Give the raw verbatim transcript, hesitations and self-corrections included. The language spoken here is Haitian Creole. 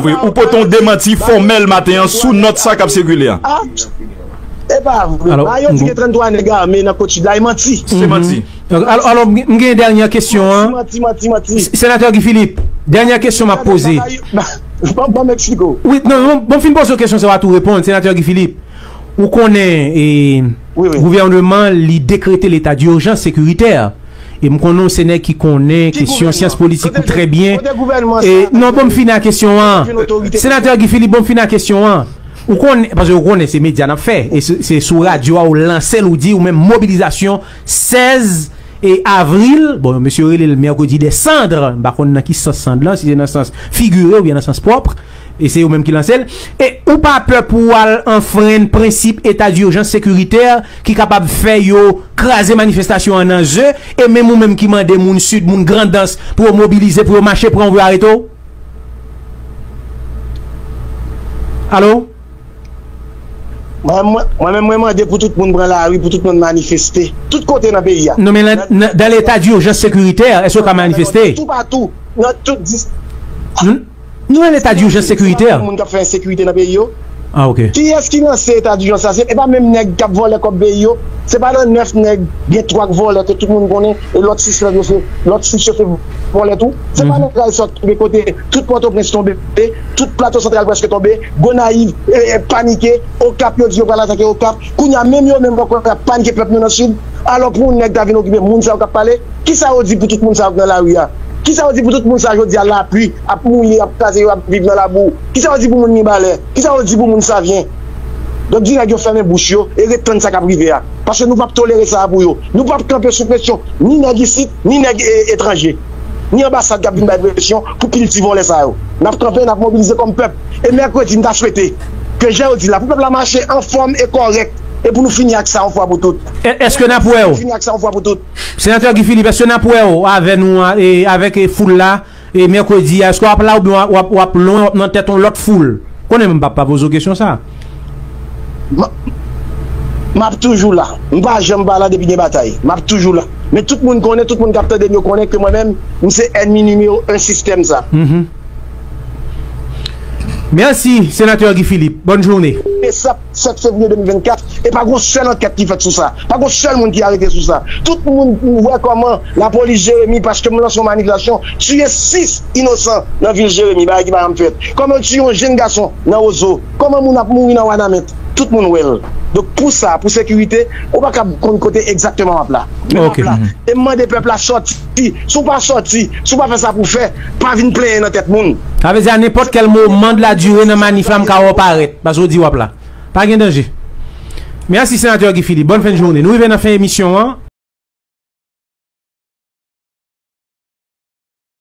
vre. Ou pote yon demanti fòmèl maten an sou nòt sa k ap sikile a. E pa vre. Ba yo di gen tranntwa nèg ame nan Kot Sid la, e manti. Se manti. Alò, m gen dènyè kesyon an. Senatè Guy Philippe, dènyè kesyon m ap poze. Ban m eksplike w. Wi, non, bon, bon, fin poze w kesyon sa, w a tou reponn, Senatè Guy Philippe. Ou konnen e, gouvènman li dekrete leta dijans sekiritè. E m konnen w se nèg ki konnen kesyon syans politik ou trè byen. E non, bon, m fini ak kesyon an. Senatè Guy Philippe, bon, m fini ak kesyon an. Ou konnen, paske ou konnen se medya n ap fè. E se sou radyo a ou lanse l, ou di ou menm mobilizasyon sèz e avril, bon, mesye rele l mèkredi dè sand, m pa konn nan ki sans sand lan, si se nan sans figire oubyen nan sans pwòp, e se yo menm ki lanse l. E ou pa pè pou w al anfrenn prensip eta dijans sekiritè ki kapab fè yo kraze manifestasyon an nan ze, e menm ou menm ki mande moun Sid, moun Grandans pou yo mobilize, pou yo mache, pran w pou yo arete w? Alo? Mwen menm mwen mande pou tout moun pran lari, pou tout moun manifeste. Tout kote nan peyi a. Non men nan leta dijans sekiritè, èske w ka manifeste? Toupatou, nan tout dis. Nou nan leta dijans sekiritè. Moun k ap fè ensekirite nan peyi yo. Ah, ok. Kiyès ki lanse eta dijans sa? Se e pa menm nèg k ap vòlè kòb peyi yo? Se pa nan nèf nèg, gen twa k vòlè ke tout moun konnen, e lòt sis nèg yo se, lòt sis yo se vòlè tou? Se pa nan kay sòt tonbe kote tout Pòtoprens tonbe, tout Plato Santral prèske tonbe, Gonayiv panike, Okap yo di yo pral atake Okap, kounye a menm yo menm ankò y ap panike pèp nou nan Sid. Alò pou yon nèg ta vin okipe moun sa yo k ap pale, kisa yo di pou tout moun sa yo k nan lari a? Kisa yo di pou tout moun sa jodi a lapli ap mouye, ap kraze yo, ap viv nan labou? Kisa yo di pou moun Mibalè? Kisa yo di pou moun Savyen? Donk di nèg yo fèmen bouch yo e ret tann sa k ap rive a. Paske nou p ap tolere sa a pou yo. Nou p ap kanpe sou presyon ni nèg isit, ni nèg etranje, ni anbasad k ap vin bay presyon pou kilti vòlè sa yo. N ap kanpe, n ap mobilize kòm pèp. E mèkredi, m ta swete ke jan yo di la, pou pèp la mache anfòm e kòrèk, e pou nou fini ak sa yon fwa pou tout. Èske n ap wè w? Fini ak sa yon fwa pou tout. Senatè Guy Philippe, èske n ap wè w avè nou avèk foul la? E mèkredi a, èske w ap la oubyen w ap lwen, w ap nan tèt yon lòt foul? Konnen m p ap pa poze w kesyon sa. M ap toujou la. M pa janm pa la depi gen batay. M ap toujou la. Men tout moun konnen, tout moun k ap tande m yo konnen ke mwen menm, m se ènmi nimewo en sistèm sa. Mèsi, Senatè Guy Philippe. Bòn jounen. E sa, sèt fevriye de mil vennkat, e pa gon sèl ankèt ki fèt sou sa. Pa gon sèl moun ki arete sou sa. Tout moun wè kòman lapolis Jeremi, paske m lanse yon manifestasyon, tiye sis inosan nan vil Jeremi, bagay ki pa janm fèt. Kòman yo tiye yon jenn gason nan Wozo? Kòman moun ap mouri nan Wanament? Tout moun wè l. Donk pou sa, pou sekirite, ou pa ka konn kote egzakteman w ap la. Men w ap la. E m mande pèp la sòti. Si w pa sòti, si w pa fè sa pou w fè, pa vin plenyen nan tèt moun. Sa vle di a nenpòt kèl moman de la dire nan manif la m ka wè w parèt, paske w di w ap la. Pa gen danje. Mèsi Senatè Guy Philippe. Bòn fen de jounen. Nou rive nan fen emisyon an.